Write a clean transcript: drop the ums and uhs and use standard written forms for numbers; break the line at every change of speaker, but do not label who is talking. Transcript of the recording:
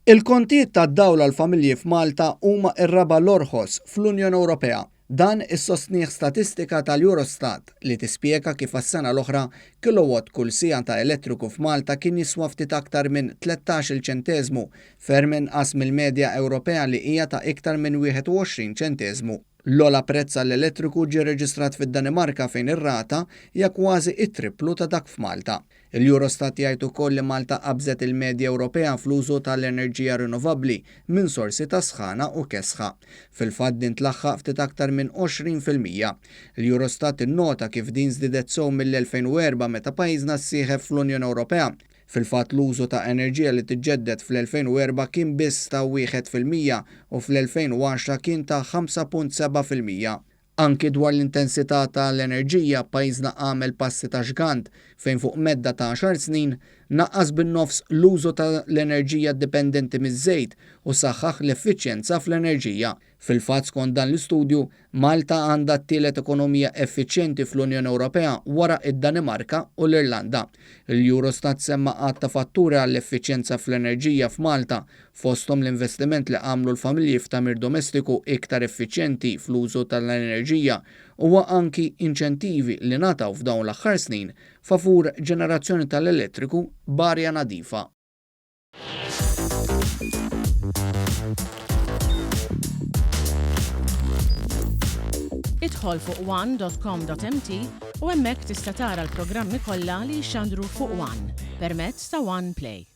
Il-kontijiet tad-dawl għall-familji f'Malta huma r-raba' l-orħos fl-Unjoni Ewropea. Dan issostnih statistika tal-Eurostat li tispjega kif għas-sena l-oħra kilowatt kull siegħa ta' elettriku f'Malta kien jiswa ftit aktar minn 13-il ċenteżmu, ferm inqas mill-medja Ewropea li hija ta' iktar minn 21 ċenteżmu. L-ogħla prezz għall-elettriku ġie rreġistrat fid-Danimarka fejn ir-rata hija kważi t-tripplu ta' dak f'Malta. Il-Eurostat jgħid ukoll li Malta qabżet il-medja Ewropea fl-użu tal-enerġija rinnovabbli minn sorsi ta' sħana u kesħa. Fil-fatt din tlaħħaq ftit aktar minn 20%. Il-Eurostat innota kif din żdiedet sew mill-2004 meta pajjiżna ssieħeb fl-Unjoni Ewropea. Fil-fatt l-użu ta' enerġija li tiġġedded fl-2004 kien biss ta' 1% u fl-2010 kien ta' 5.7%. Anki dwar l-intensità ta' l-enerġija pajjiżna għamel passi ta' xgant fejn fuq medda ta' għaxar snin naqqas bin-nofs l-użu ta' l-enerġija dipendenti miż-żejt u saħħaħ l-effiċjenza fl-enerġija. Fil-fatt skont dan l-istudju, Malta għandha t-tielet ekonomija effiċjenti fl-Unjoni Ewropea wara d-Danimarka u l-Irlanda. Il-Eurostat semma għadd ta' fatturi għall-effiċjenza fl-enerġija f'Malta, fosthom l-investiment li għamlu l-familji f'tagħmir domestiku iktar effiċjenti fl-użu tal-enerġija u anki inċentivi li ngħataw f'dawn l-aħħar snin favur ġenerazzjoni tal-elettriku b'arja nadifa.
Idħol fuq one.com.mt u hemmhekk tista' tara l-programmi kollha li jixxandru fuq One permezz ta' One Play.